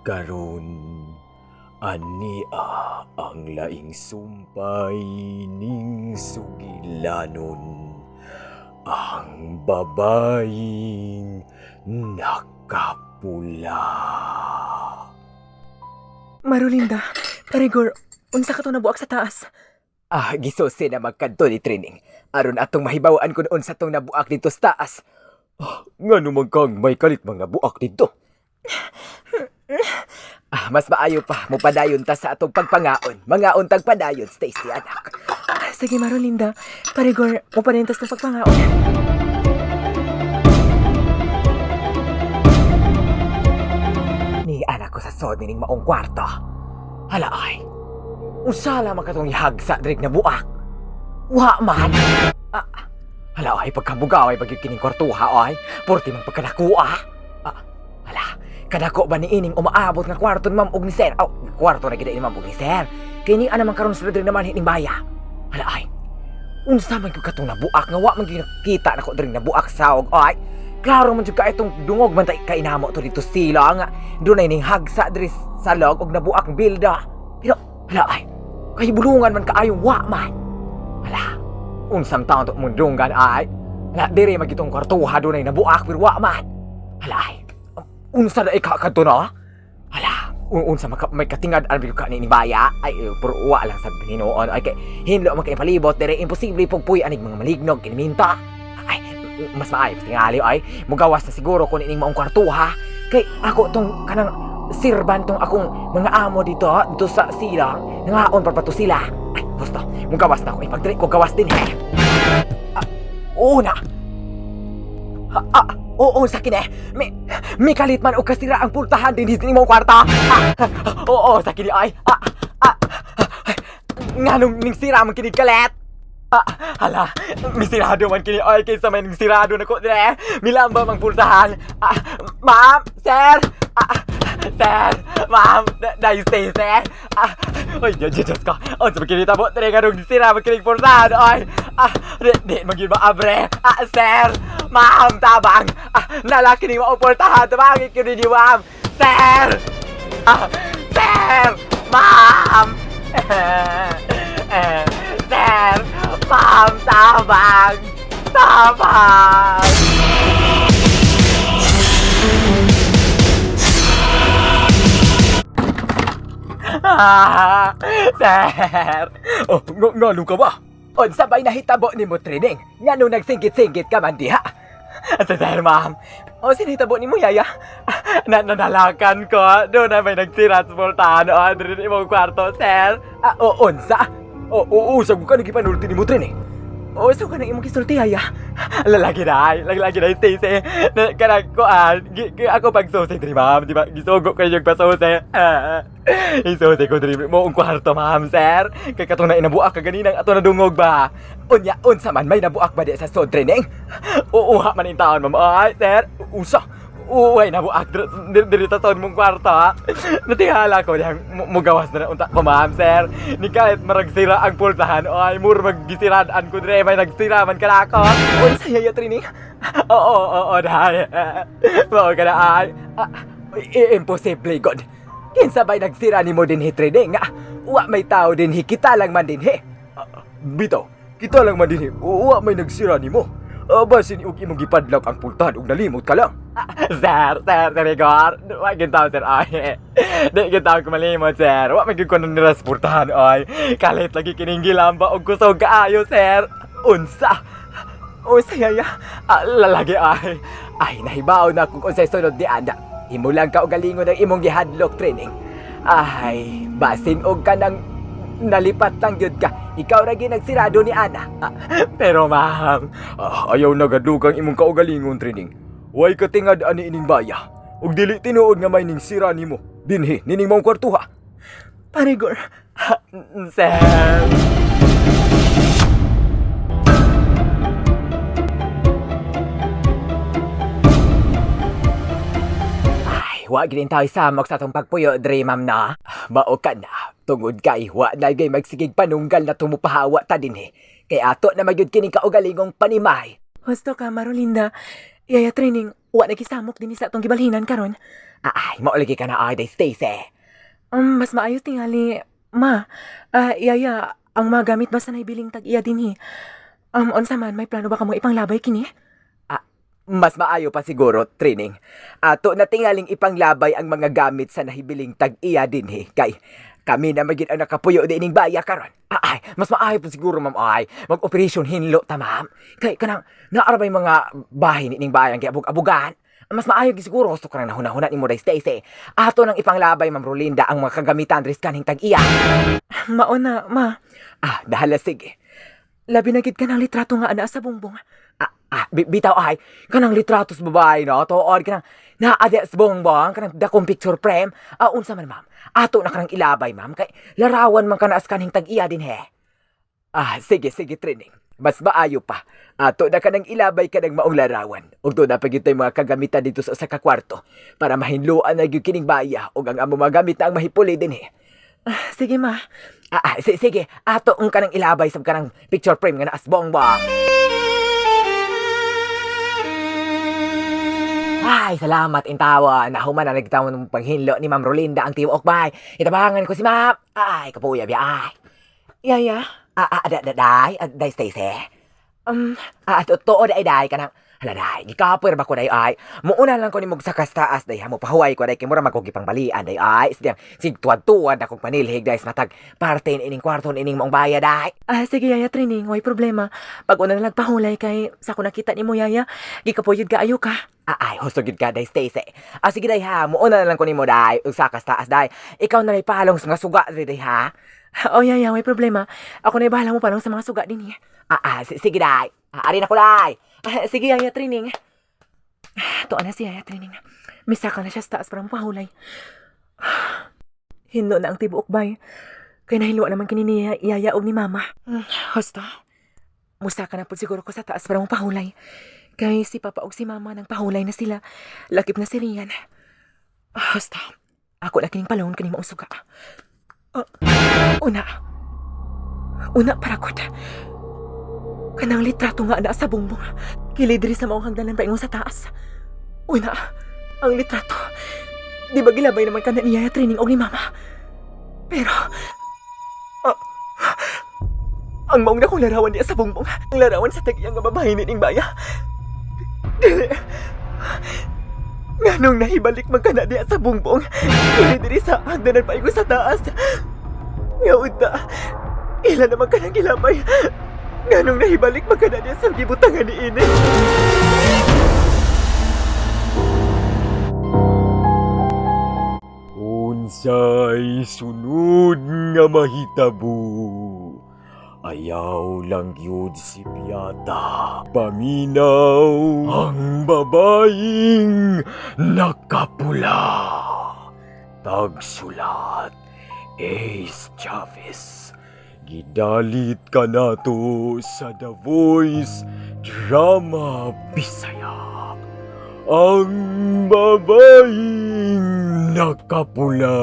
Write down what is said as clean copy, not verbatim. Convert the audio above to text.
Karon ania ang laing sumpay ning sugilanon, ang babaeng nakapula. Marulinda, Parigor, unsa ka to nabuak sa taas? Ah, gisusi na magkadto ni training. Aron atong mahibaw-an kun unsa tong nabuak dito sa taas. Ah, ngano man kang may kalit mga buak dito? Ah, mas maayo pa mopadayon ta sa atong pagpangaon. Mangaon tag padayon, Stacy anak. Sige, Marulinda. Parigor, muparentas ng pagpangaon. Ni anak ko sa sod nining maong kwarto. Hala ay. Unsa lamang katong ihagsa diri na buak? Wa man. Ah, hala ay pagkabugaw ay bagyod kining kwartuha ay. Porti man pagkadako ah. Ah, hala, kadako ba ni ining umaabot nga kwarto ni ma'am og ni sir? Aw, kwarto na gid ni ma'am og ni sir. Kay ni ana man karon sila diri naman hining baya. Hala ay. Unsa man gyud katong nabuak nga wa man gyud nakita nako diri nabuak saog ay. Klaro man jud ka itong dungog man tay kainamo to dito sila nga dunay ning hagsa diri sa log og nabuak ang bilda. Pero hala ay, kay bulungan man kaayong wa man. Hala, unsam taon to mundunggan ay. Hala, diri magitong kwartuha dunay nabuak pero wa man. Hala ay, unsa na ika kadto na? Hala, unsa maka, may katingad ang ka ni baya ay eh, pero wa lang sa hinuon ay kay hinlo man kay palibot diri imposible pugpuy anig mga malignog kiniminta. Ay, mas maayo tingali ay mugawas na siguro kun ining maong kwartuha kay ako tong kanang sirban tong akong mga amo dito dito sa silang nangaon pa pa to sila. Ay, gusto mugawas na ako ipagdiri ko gawas din eh. Ah, oo na. Ah, ah, oo sa kine. May kalit man og kasira ang pultahan din ni mong kwarta. Ah, ah, oo sa kini ay. Ah, ah, ah, nganong ning sira man kini kalit? Ah, hala, misirado man kini ay kaysa may ning sirado na ko dire. Milamba mang pultahan. Ah, ma'am, sir. Ah, sir, ma'am, na stay sir. Ah, oy, Diyos, Diyos ko. Unsa man kini tabo dire nganong sira man kini pultahan oy. Ah, di, di man gyud maabre. Ah, sir, ma'am, tabang. Ah, nalaki ni maupultahan, tabang kini ni ma'am. Sir. Ah, sir, ma'am. Eh, sir, ma'am, tabang. Tabang. Ah, sir. Oh, ngano ka ba? Unsa ba'y nahitabo nimo training? Ngano nagsingkit-singkit ka man diha? Asa sir, ma'am? O, sinahitabo nimo yaya? Na nanalakan ko. Doon na may nagsira sa pultahan. O, diri imong kwarto, sir. Ah, o, unsa? O, oo, sa ka nagipanulti nimo training. O, so ka nang imong gisulti, yaya? Lalaki na, ay. Lalaki na, Stacy. Na, kanang kuan. Ako pagsusi diri, ma'am. Di ba? Gisugo ko yung pasusi. Ah, isusi ko diri mo ang kwarto, ma'am, sir. Kay katong na inabuak ka ganinang ato nadungog ba? Unya, unsa man may nabuak ba di sa sod training? Uuha man in taon, ma'am. Ay, sir. Usa. Uy, nabuak diri diri sa sod mong kwarto, ha? Natihala ko diyang mugawas na na unta ko, ma'am, sir. Ni kahit maragsira ang pultahan, ay, mur maggisiraan ko dire, may nagsira man ka ako. Unsa yaya training? Oo, oo, oo, dahil. Mao ka na, ay. Ah, imposible, God. Kinsa ba'y nagsira ni mo dinhi training, ah? Wa may tao dinhi, kita lang man dinhi. Ah, bitaw, kita lang man dinhi. Wa may nagsira nimo. Ah, basin og imong gipadlak ang pultahan og nalimot ka lang. Ah, sir, sir, sir Igor. Wa gyud taon, sir. Ay. Di gyud taon ko malimot, sir. Wa man gyud ko nira sa pultahan, ay. Kalit lagi kining gilamba og kusog kaayo, sir. Unsa? O saya ya. Ah, lalaki ay. Ay, nahibaw na kung unsay sunod ni Ana. Imo lang ka galingon ang imong gihadlok training. Ay, basin og ka nang nalipat lang gyud ka. Ikaw ra gyud nagsirado ni Ana. Ah, pero ma'am, ah, ayaw nagadugang imong kaugalingon training. Way katingad ani ining baya. Ug dili tinuod nga may ning sira nimo. Dinhi nining maong kwartuha. Parigor, Sir. Ay, wa gid tayo samok sa atong pagpuyo dre, ma'am na. Mao ka na. Tungod kay wa na gyud magsigig panunggal na tumupahawa ta dinhi. Kay ato na magyud kining kaugalingong panimay. husto ka, Marulinda. Yaya training, wa nagisamok din sa atong gibalhinan karon. Ay, mauligi ka na ay, day Stacy. Mas maayo tingali, ma. Yaya, ang mga gamit basta naibiling tag-iya dinhi. Unsa man, may plano ba kamo ipanglabay kini? Mas maayo pa siguro, training. Ato na tingaling ipanglabay ang mga gamit sa nahibiling tag-iya dinhi kay kami na magid ang nakapuyo dining baya karon. Ay, mas maayo pa siguro, ma'am, ay mag-operation hinlo ta, ma'am. Kay kanang naarabay mga bahin ining bayan kay abog-abugan. Mas maayo gyud siguro gusto kanang nahuna-huna nimo day Stacy. Ato nang ipanglabay, Ma'am Rolinda, ang mga kagamitan diri sa kanhing tag-iya. Mao na, ma. Dahala sige. Labi na gid ka ng litrato nga ana sa bongbong. Bitaw ay kanang litrato sa babae no tuod kanang naa di sa bongbong kanang dakong picture frame. Unsa man, ma'am, ato na kanang ilabay, ma'am, kay larawan man kana sa kanhing tag-iya dinhi. Sige sige, training, mas maayo pa ato na kanang ilabay kanang maong larawan ug do na pa gyud tay mga kagamitan dito sa usa ka kwarto para mahinloan na gyud kining baya ug ang among mga gamit na ang mahipuli dinhi. Sige, ma. Sige, ato ang kanang ilabay sa kanang picture frame nga naa sa bongbong. Ay, salamat intawa. Nahuman na nagtawon ng panghinlo ni Ma'am Rolinda ang tibuok bay. Itabangan ko si Ma'am. Ay, kapuya biya ay. Yaya, Da, da, day, day, Stacy. Totoo day, day, kanang, hala day, gikapoy ra ba ko day ay. Muuna lang ko ni sa taas day, ha mo pahuway ko day, kay mura man ko gipangbalian day ay. Sige, sig tuwad-tuwad akong panilhig day, sa matag parte ining kwarto ining maong baya day. Sige yaya training, way problema. Pag una na nagpahulay kay sa ko nakita nimo yaya, gikapuyod kaayo ka. Ay, husto gyud ka day, Stacy. Sige day ha, muuna na lang ko nimo day, ug sakas taas day. Ikaw na lay palong sa mga suga day, day ha. Oh yaya, way problema. Ako na bahala mo palong sa mga suga din eh. Sige day. Ari na ko day. Sige yaya training. Tuan na si yaya training. Misaka na siya sa taas para mapahulay. Hinlo na ang tibuok bay. Kay nahilo naman kini ni yaya og ni mama. Husto. Musaka na pud siguro ko sa taas para mapahulay. Kay si papa og si mama nang pahulay na sila. Lakip na si Rian. Husto. Ako na kining palon kini maong suga. Una. Una para kot. Kanang litrato nga ana sa bongbong. Kili diri sa maong hagdanan paingon sa taas. Una, ang litrato. Di ba gilabay naman kana ni Yaya training og ni Mama? Pero, ang maong na kong larawan niya sa bongbong. Ang larawan sa tag-iya nga babae ni Baya. Dili. Nganong nahibalik man kana diya sa bongbong. Kili diri sa hagdanan paingon sa taas. Nga unta, ila naman kanang gilabay. Nganong nahibalik man kana diya sa gibutangan ni ini. Unsay sunod nga mahitabo? Ayaw lang gyud si Piata. Paminaw ang babaeng nakapula. Tagsulat, Ace Chavez. Gidalit ka nato sa The Voice Drama Bisaya. Ang babaeng nakapula.